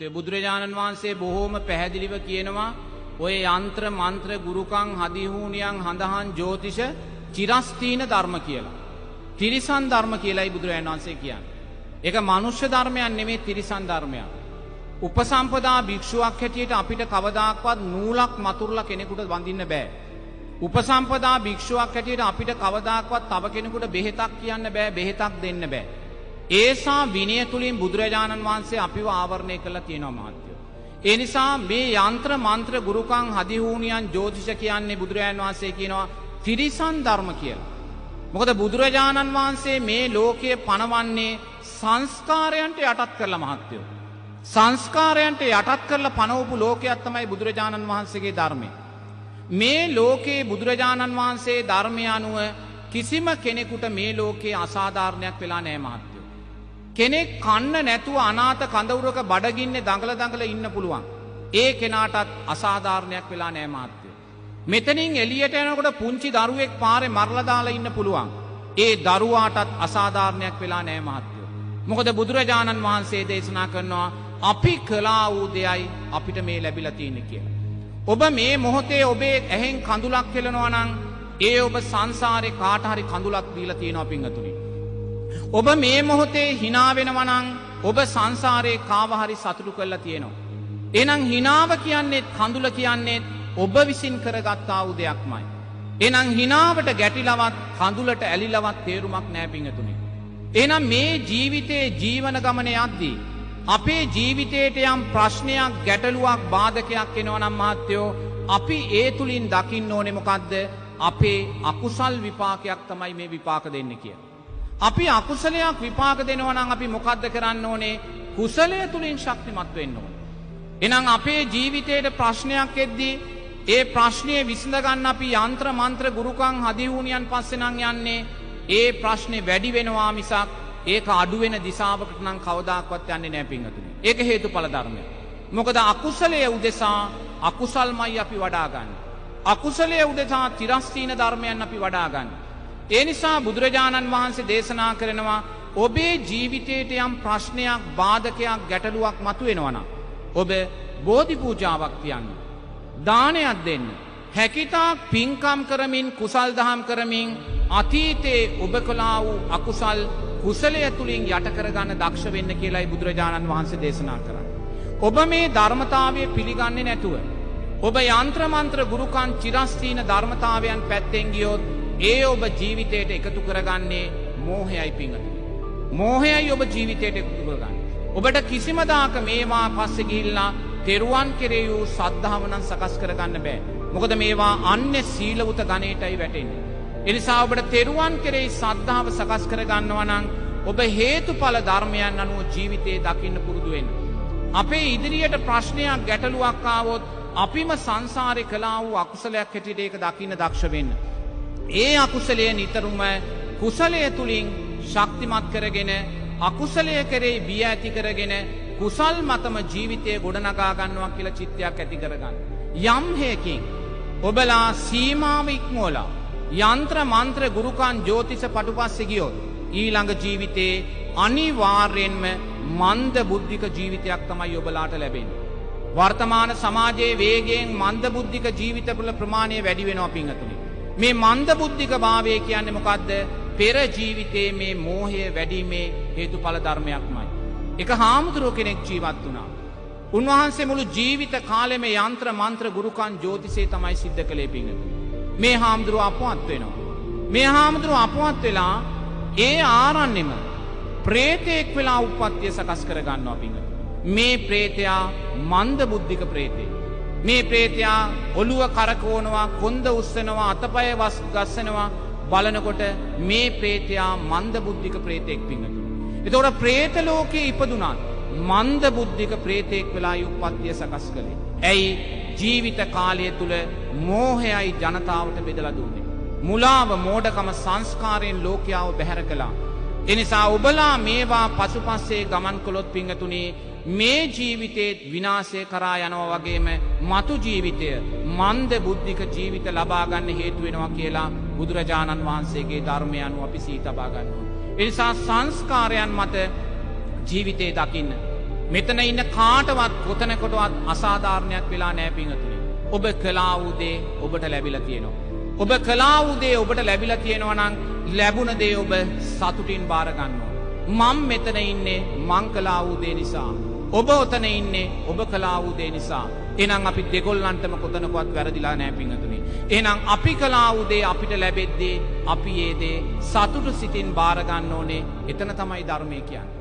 බුදුරජාණන් වහන්සේ බොහෝම පැහැදිලිව කියනවා ඔය යන්ත්‍ර මන්ත්‍ර ගුරුකම් හදිහූනියන් හඳහන් ජ්‍යොතිෂ චිරස්තීන ධර්ම කියලා. තිරිසන් ධර්ම කියලායි බුදුරජාණන් වහන්සේ කියන්නේ. ඒක මනුෂ්‍ය ධර්මයක් නෙමෙයි, තිරිසන් ධර්මයක්. උපසම්පදා භික්ෂුවක් හැටියට අපිට කවදාක්වත් නූලක් මතුරලා කෙනෙකුට වඳින්න බෑ. උපසම්පදා භික්ෂුවක් හැටියට අපිට කවදාක්වත් තව කෙනෙකුට බෙහෙතක් කියන්න බෑ, බෙහෙතක් දෙන්න බෑ. ඒසා විනය තුලින් බුදුරජාණන් වහන්සේ අපිව ආවරණය කරලා තියෙනවා මහත්තයෝ. ඒ නිසා මේ යන්ත්‍ර මන්ත්‍ර ගුරුකම් හදිහූනියන් ජ්‍යොතිෂ කියන්නේ බුදුරජාණන් වහන්සේ කියනවා තිරිසන් ධර්ම කියලා. මොකද බුදුරජාණන් වහන්සේ මේ ලෝකයේ පනවන්නේ සංස්කාරයන්ට යටත් කරලා මහත්තයෝ. සංස්කාරයන්ට යටත් කරලා පනවපු ලෝකයක් තමයි බුදුරජාණන් වහන්සේගේ ධර්මය. මේ ලෝකයේ බුදුරජාණන් වහන්සේ ධර්මය අනුව කිසිම කෙනෙකුට මේ ලෝකයේ අසාධාරණයක් වෙලා නෑ මහත්තයෝ. කෙනෙක් කන්න නැතුව අනාථ කඳවුරක බඩගින්නේ දඟල දඟල ඉන්න පුළුවන්. ඒ කෙනාටත් අසාධාරණයක් වෙලා නෑ මහත්තයෝ. මෙතනින් එළියට යනකොට පුංචි දරුවෙක් පාරේ මරලා දාලා ඉන්න පුළුවන්. ඒ දරුවාටත් අසාධාරණයක් වෙලා නෑ මහත්තයෝ. මොකද බුදුරජාණන් වහන්සේ දේශනා කරනවා අපි කළා වූ දෙයයි අපිට මේ ලැබිලා තියෙන්නේ කියලා. ඔබ මේ මොහොතේ ඔබේ ඇහෙන් කඳුලක් හෙලනවා නම් ඒ ඔබ සංසාරේ කාට හරි කඳුලක් දීලා තියෙනවා පින්වතුනි. ඔබ මේ මොහොතේ හිනා වෙනවා නම් ඔබ සංසාරේ කාව හරි සතුටු කරලා තියෙනවා. එහෙනම් හිනාව කියන්නේ කඳුල කියන්නේ ඔබ විසින් කරගත්තා වූ දෙයක්මයි. එහෙනම් හිනාවට ගැටිලවත් කඳුලට ඇලිලවත් තේරුමක් නෑ පින්වතුනි. එහෙනම් මේ ජීවිතේ ජීවන ගමන යද්දී අපේ ජීවිතේට යම් ප්‍රශ්නයක්, ගැටලුවක්, බාධකයක් එනවා නම් මහත්තයෝ අපි ඒ තුලින් දකින්න ඕනේ මොකද්ද? අපේ අකුසල් විපාකයක් තමයි මේ විපාක දෙන්නේ කියලා. අපි අකුසලයක් විපාක දෙනවා නම් අපි මොකද්ද කරන්න ඕනේ? කුසලය තුලින් ශක්තිමත් වෙන්න ඕනේ. එහෙනම් අපේ ජීවිතේට ප්‍රශ්නයක් එද්දී ඒ ප්‍රශ්නය විසඳ ගන්න අපි යන්ත්‍ර මන්ත්‍ර ගුරුකම් හදිහුණියන් පස්සේ නම් යන්නේ ඒ ප්‍රශ්නේ වැඩි වෙනවා මිසක් ඒක අඩු වෙන දිශාවකට නම් කවදාකවත් යන්නේ නෑ පින්වතුනි. ඒක හේතුඵල ධර්මයක්. මොකද අකුසලයේ උදෙසා අකුසල්මයි අපි වඩා ගන්න. අකුසලයේ උදෙසා තිරස්තීන ධර්මයන් අපි වඩා ගන්න. ඒ නිසා බුදුරජාණන් වහන්සේ දේශනා කරනවා ඔබේ ජීවිතේට යම් ප්‍රශ්නයක්, බාධකයක්, ගැටලුවක් මතුවෙනවා නම් ඔබ බෝධි පූජාවක් තියන්න. දානයක් දෙන්න. හැකිතාක් පින්කම් කරමින් කුසල් දහම් කරමින් අතීතයේ ඔබ කළා වූ අකුසල් කුසලය තුලින් යට කරගන්න දක්ෂ වෙන්න කියලායි බුදුරජාණන් වහන්සේ දේශනා කරන්නේ. ඔබ මේ ධර්මතාවය පිළිගන්නේ නැතුව ඔබ යන්ත්‍ර මන්ත්‍ර ගුරුකම් චිරස්තීන ධර්මතාවයන් පැත්තෙන් ගියොත් ඒ ඔබ ජීවිතයට එකතු කරගන්නේ මෝහයයි පිංගතුනි. මෝහයයි ඔබ ජීවිතයට එකතු කරගන්නේ. ඔබට කිසිම දාක මේවා පස්සේ ගිහිල්ලා තෙරුවන් කෙරෙහි වූ සද්ධාව නම් සකස් කරගන්න බෑ. මොකද මේවා අන්‍ය සීලවුත ගණේටයි වැටෙන්නේ. ඒ නිසා ඔබට තෙරුවන් කෙරෙහි සද්ධාව සකස් කරගන්නවා නම් ඔබ හේතුඵල ධර්මයන් අනුව ජීවිතේ දකින්න පුරුදු වෙන්න. අපේ ඉදිරියට ප්‍රශ්නයක් ගැටලුවක් ආවොත් අපිම සංසාරේ කළා වූ අකුසලයක් හැටියට ඒක දකින්න දක්ෂ වෙන්න. ඒ අකුසලය නිතරම කුසලය තුලින් ශක්තිමත් කරගෙන අකුසලය කෙරෙහි බිය ඇති කරගෙන කුසල් මතම ජීවිතය ගොඩනගා ගන්නවා කියලා චිත්තයක් ඇති කරගන්න. යම් හේකින් ඔබලා සීමාව ඉක්මවලා යන්ත්‍ර මන්ත්‍ර ගුරුකම් ජ්‍යොතිෂ පටුපස්සේ ගියොත් ඊළඟ ජීවිතේ අනිවාර්යෙන්ම මන්ද බුද්ධික ජීවිතයක් තමයි ඔබලාට ලැබෙන්නේ. වර්තමාන සමාජයේ වේගයෙන් මන්ද බුද්ධික ජීවිතවල ප්‍රමාණය වැඩි වෙනවා පින්වතුනි. මේ මන්ද බුද්ධික භාවය කියන්නේ මොකද්ද? පෙර ජීවිතයේ මේ මෝහය වැඩිමේ හේතුඵල ධර්මයක්මයි. එක හාමුදුරුවෝ කෙනෙක් ජීවත් වුණා. උන්වහන්සේ මුළු ජීවිත කාලෙම යන්ත්‍ර මන්ත්‍ර ගුරුකම් ජ්‍යොතිෂය තමයි සිද්ධ කළේ පින්වතුනි. මේ හාමුදුරුවෝ අපවත් වෙනවා. මේ හාමුදුරුවෝ අපවත් වෙලා ඒ ආරණ්‍යෙම ප්‍රේතෙක් වෙලා උප්පත්තිය සකස් කර ගන්නවා පින්වතුනි. මේ ප්‍රේතයා මන්ද බුද්ධික ප්‍රේතයෙක්. මේ ප්‍රේතයා ඔළුව කරකවනවා, කොන්ද උස්සනවා, අතපය වස් ගස්සනවා. බලනකොට මේ ප්‍රේතයා මන්ද බුද්ධික ප්‍රේතෙක් පින්වතුනි. එතකොට ප්‍රේත ලෝකේ ඉපදුනත් මන්ද බුද්ධික ප්‍රේතෙක් වෙලා උප්පත්තිය සකස් කළේ. ඇයි? ජීවිත කාලය තුල මෝහයයි ජනතාවට බෙදලා දුන්නේ. මුලාව මෝඩකම සංස්කාරයෙන් ලෝකයාව බැහැර කළා. එනිසා ඔබලා මේවා පසුපස්සේ ගමන් කළොත් පින්වතුනි මේ ජීවිතේ විනාශය කරා යනවා වගේම මතු ජීවිතය මන්ද බුද්ධික ජීවිත ලබා ගන්න හේතු වෙනවා කියලා බුදුරජාණන් වහන්සේගේ ධර්මය අනුව අපි සිහි තබා ගන්න ඕනේ. ඒ නිසා සංස්කාරයන් මත ජීවිතේ දකින්න. මෙතන ඉන්න කාටවත් කොතනකටවත් අසාධාරණයක් වෙලා නෑ පිංහතුනි. ඔබ කළා වූ දේ ඔබට ලැබිලා තියෙනවා. ඔබ කළා වූ දේ ඔබට ලැබිලා තියෙනවා නම් ලැබුණ දේ ඔබ සතුටින් බාර ගන්න ඕන. මං මෙතන ඉන්නේ මං කළා වූ දේ නිසා. ඔබ ඔතන ඉන්නේ ඔබ කළා වූ දේ නිසා. එහෙනම් අපි දෙගොල්ලන්ටම කොතනකවත් වැරදිලා නෑ පිංහතුනි. එහෙනම් අපි කළා වූ දේ අපිට ලැබෙද්දී අපි ඒ දේ සතුටු සිතින් බාර ගන්න ඕනේ. එතන තමයි ධර්මය කියන්නේ.